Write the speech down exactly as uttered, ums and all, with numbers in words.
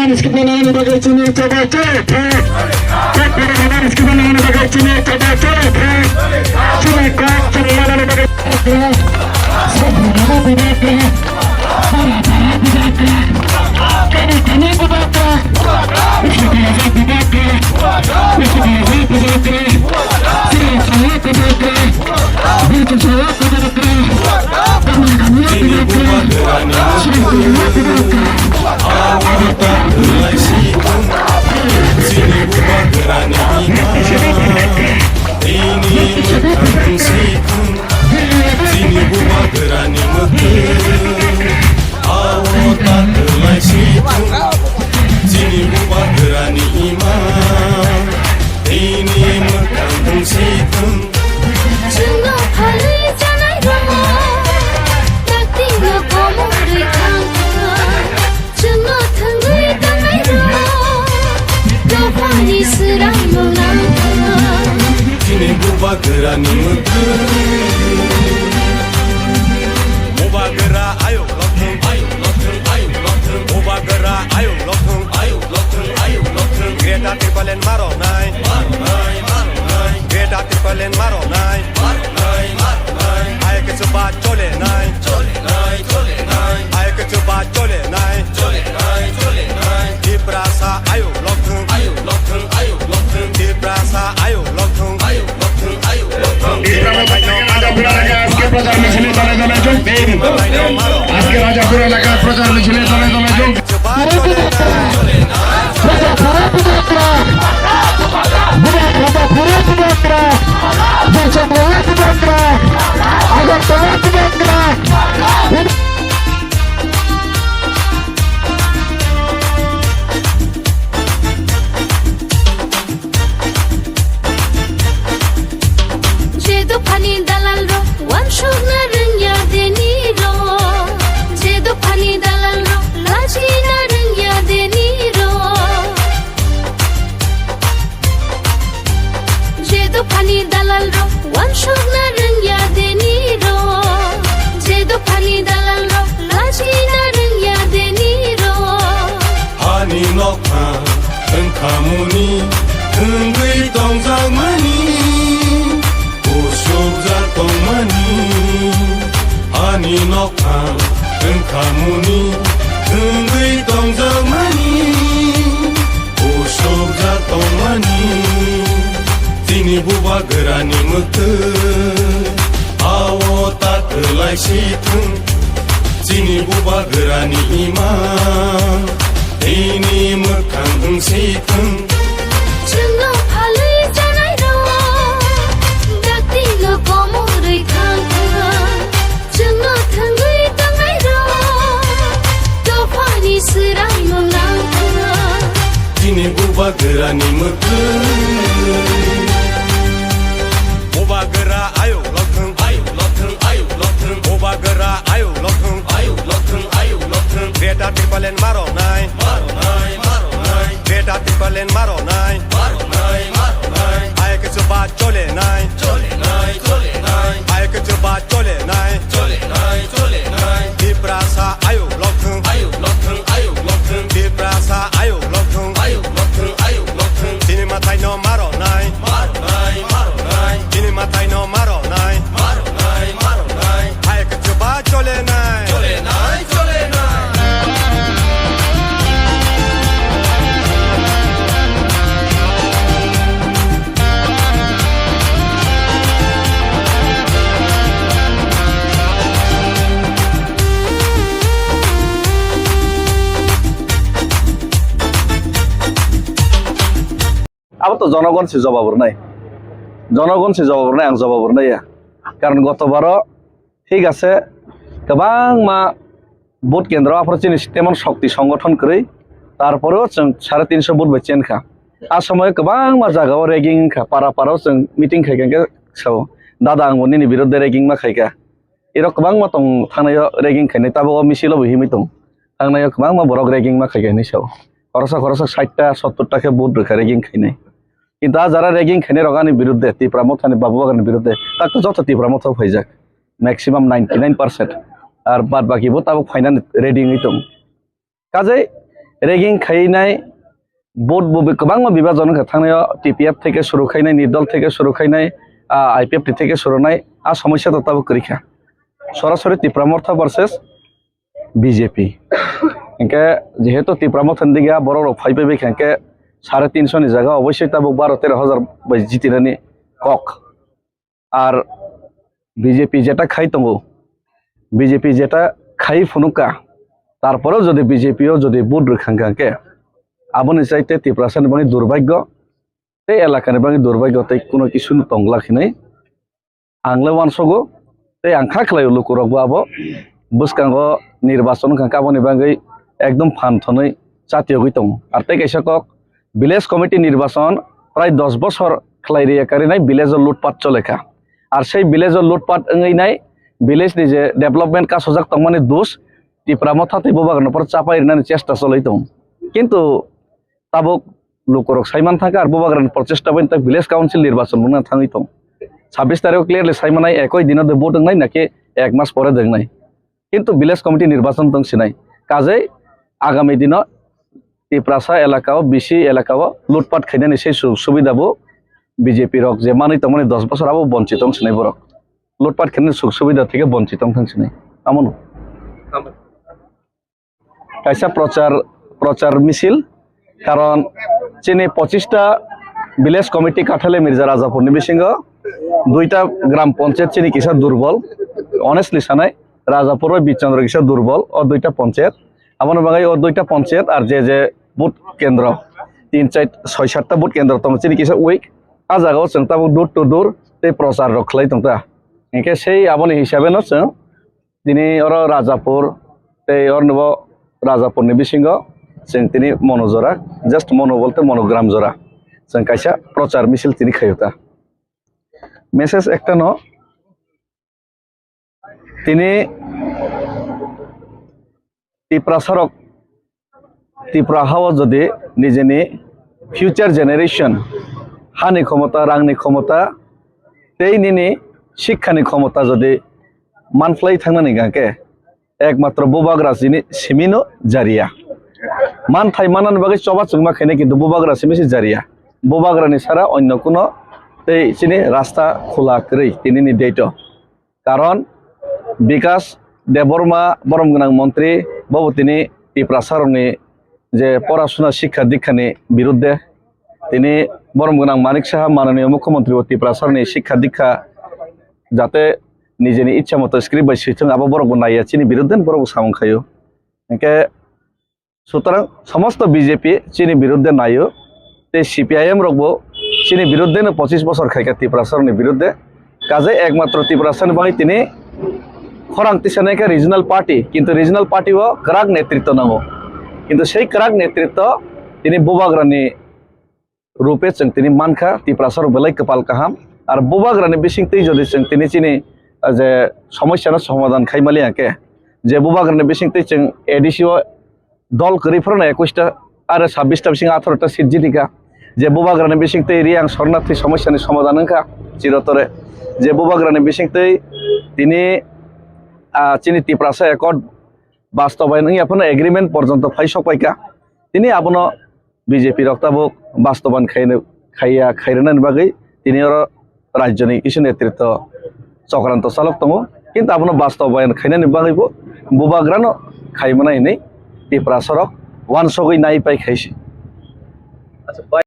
Skip na nani bagwi chini chaba chaba. Skip na nani bagwi chini chaba chaba. Chini kok chini nani bagwi. Chini bubagrani mwkhwtwng, abo ta kwlai si thung. Chini bubagrani ima, bini mwkhwtwng si thung. Chini bubagrani mwkhwtwng, abo ta kwlai si thung. Chini bubagrani ima, bini mwkhwtwng si thung. Chwngno phalwi chanai rok, dakti no komorwi thang thang. Chwngno thwngwi tongnai rok, dophani swrang no nang thang. Chini bubagrani mwkhwtwng. Bubagra ayuk lokthwng, ayuk lokthwng, ayuk lokthwng. Bubagra ayuk lokthwng, ayuk lokthwng, ayuk lokthwng. Greater Tipraland maro nai, maro nai, maro nai. Greater Tipraland maro nai, maro nai, maro nai. Ayuk chuba chole nai, chole nai, chole nai. Ayuk chuba chole nai, chole nai, chole nai. Tiprasa ayuk lokthwng, ayuk lokthwng, ayuk lokthwng. Tiprasa ayuk lokthwng, ayuk lokthwng, ayuk lokthwng. Tiprasa ayuk lokthwng. আজকে প্রচার মিছিলে দলে দলে যোগ দিন। আজকে রাজাপুর এলাকার প্রচার মিছিলে দলে দলে যোগ দিন। Je dophani dalal rok, wansukna rwngya deni rok. Je dophani dalal rok, lachina rwngya deni rok. Je dophani dalal rok, wansukna rwngya deni rok. Je dophani dalal rok, lachina rwngya deni rok. Hani nokha wngkhamuni, wngwi tongjakmani, usukjak tongmani. Ani nokha wngkhamuni, wngwi tongjakmani, usukjak tongmani. Chini bubagrani mwkhwtwng, abo ta kwlai si thung. Chini bubagrani ima, bini mwkhang wng si thung. Chwngno phalwi chanai rok, dakti no komorwi thang thang. Chwngno thwngwi tongnai rok, dophani swrang no nang thang. Chini bubagrani mwkhwtwng. Bubagra ayuk lokthwng, ayuk lokthwng, ayuk lokthwng. Bubagra ayuk lokthwng, ayuk lokthwng, ayuk lokthwng. Greater Tipraland maro nai, maro nai, maro nai. Greater Tipraland maro nai, maro nai, maro nai. Ayuk chuba chole nai, chole nai, chole nai. Ayuk chuba chole nai, chole nai, chole nai. Tiprasa ayuk lokthwng, ayuk lokthwng, ayuk lokthwng. Tiprasa ayuk lokthwng, ayuk lokthwng, ayuk lokthwng. Chini mwtai no maro nai, maro nai, maro nai. Chini mwtai no maro nai, maro nai, maro nai. Ayuk chuba chole nai, chole nai, chole nai. Abo to jonogon se jobab rwnai, jonogon se jobab rwnai, ang jobab rwnai ya. Karon goto baro thik ase, kwbangma vote kendro aphuru chini temon shokti songothon kwrwi, tarporeo chwng sare tinso vote bai chenkha. A somoyo kwbangma jagao ragging wngkha, para parao chwng meeting khaikha, hwnkhe sao, "Dada, ang bo nini biruddhe ragging ma khaikha." Irok kwbangma tong thangnaio ragging khainai, tabuk o misil o bo himwi tong. Thangnaio kwbangma borok ragging ma khaikha hinwi sao. Khoroksa khoroksa sait ta, sottor ta khe vote rwkha ragging khainai. Kintu a jara ragging khainai rok ani biruddhe, Tipra Mothani Babu Bagarni biruddhe, tak to joto Tipra Motha phaijak. Maximum ninety nine percent. Ar bad baki bo tabuk phainani ready wngwi tong. Kajai Rigging khainai, vote bo kwbangma bibajon wngkha thangnaio, T P F theke suru khainai, Nirdol theke suru khainai, ah, I P F T theke suru nai, ah, somosya to tabuk kwrwi kha. Sorasori Tipra Motha versus B J P. Hinkhe jehetu Tipra Motha ni dige borok rok phai phai bai kha, hinkhe sare tinso ni jaga obosoi tabuk baro tero hajar bai jitinani kok. Ar B J P jeta khai tongo, B J P jeta khai phunukha, tarpore jodi B J P o jodi vote rwkha hinkhe, aboni chaite Tiprasa ni bagwi durbhagyo, tei elaka ni bagwi durbhagyo tei kuno kisu no tongla hinwi ang le uansogo, tei ang kha khlai o lukurok bo abo bwskango nirbachon wngkha khe aboni bagwi ekdom phan thwnwi chatiyogwi tongo. Ar tei kaisa kok, village committee nirbachon prai dos bosor khlai riya karinai village o lutpat chole kha. Ar sei village o lutpat wngwi nai village ni je development kasojak tongmani dos Tipra Motha tei Bubagrano poro chapai rinani chesta choloi tongo. Kintu tabuk lukurok saiman thangkha, ar Bubagrani prochesta bai tak village council nirbachon wngna thangwi tong. Sabbish tarikh clearly saimanai ekoi dino de vote wngnai naki ek mas pore de wngnai. Kintu village committee nirbachon tong sinai. Kajei agami dino Tiprasa elaka o, B C elaka o lutpat khainani sei sujog subida bo B J P rok je manwi tongmani dos bosor abo bonchit wng sinai borok. Lutpat khainani sujog subida theke bonchit wng thang sinai. Amono. Kaisa prochar, prochar misil, karon chini pochista village committee Kathale Mirza Rajapur ni bisingo duita gram panchayat chini kisa durbol, honestly sanai, Rajapur bai Bichandra kisa durbol, o duita panchayat, aboni bagwi o duita panchayat ar je je vote kendro, tin char soi satta vote kendro tongo chini kisa weak, a jaga o chwng tabuk door to door tei prochar rok khlai tong ta, hinkhe sei aboni hisabe no chwng Tini oro Rajapur, tei oronibo Rajapur ni bisingo chwng tini mono jora, just mono bolte monogram jora, chwng kaisa prochar misil tini khaio ta. Message ekta no, tini Tiprasa rok Tripura hao jodi nijeni future generation, hani khomota, rangni khomota, tei nini sikhani khomota jodi manphlai thangnani hingkha khe, ekmatro Bubagra chini simino jariya. Manthai manani bagwi choba chwngma khainai, kintu Bubagra simi se jariya. Bubagrani sara onno kuno tei chini rasta khula kwrwi tinini date o. Karon Bikash Debbarma, borom gwnang montri, bobo tini Tiprasa rokni je porasuna, sikha dikhani birudde, tini borom gwnang Manik Saha, mananiya mukhyamantri bo Tiprasa rokni sikha dikha jate nijeni ichha moto script bai swithung, abo borok bo naiya, chini birudde borok bo samung khaio. Hinkhe Sutorang somosto B J P chini birudde naio, tei C P I M rokbo chini birudde no pochis bosor khaikha Tiprasa rokni birudde. Kajai ekmatro Tiprasa ni bagwi tini khorang tisanai kha regional party, kintu regional party o kwrak netritw nango. Kintu sei kwrak netritw tini Bubagrani rupe chwng tini mankha, Tiprasa rok belai kwpal kaham. Ar Bubagrani bisingtwi jodi chwng tini chini, ah, je somosya no somadhan khai mali hingkhe, je Bubagrani bisingtwi chwng A D C o dol kwrwi phano ekkush ta, aro sabbish ta bising atharo ta seat jitikha. Je Bubagrani bisingtwi Riyang Shornathi somosya ni somadhan wngkha chirotore. Je Bubagrani bisingtwi tini, ah, chini Tiprasa Accord bastobayan wngya phano agreement porjonto phai sok paikha. Tini abono B J P rok tabuk bastoban khaino, khaiya, khairwnani bagwi tini oro rajyoni kisu netritw chokranto chalok tongo. Kintu abono bastobayan khainani bagwibo Bubagrano khaimana hinwi Tiprasa rok wansogwi nai pai khaisi.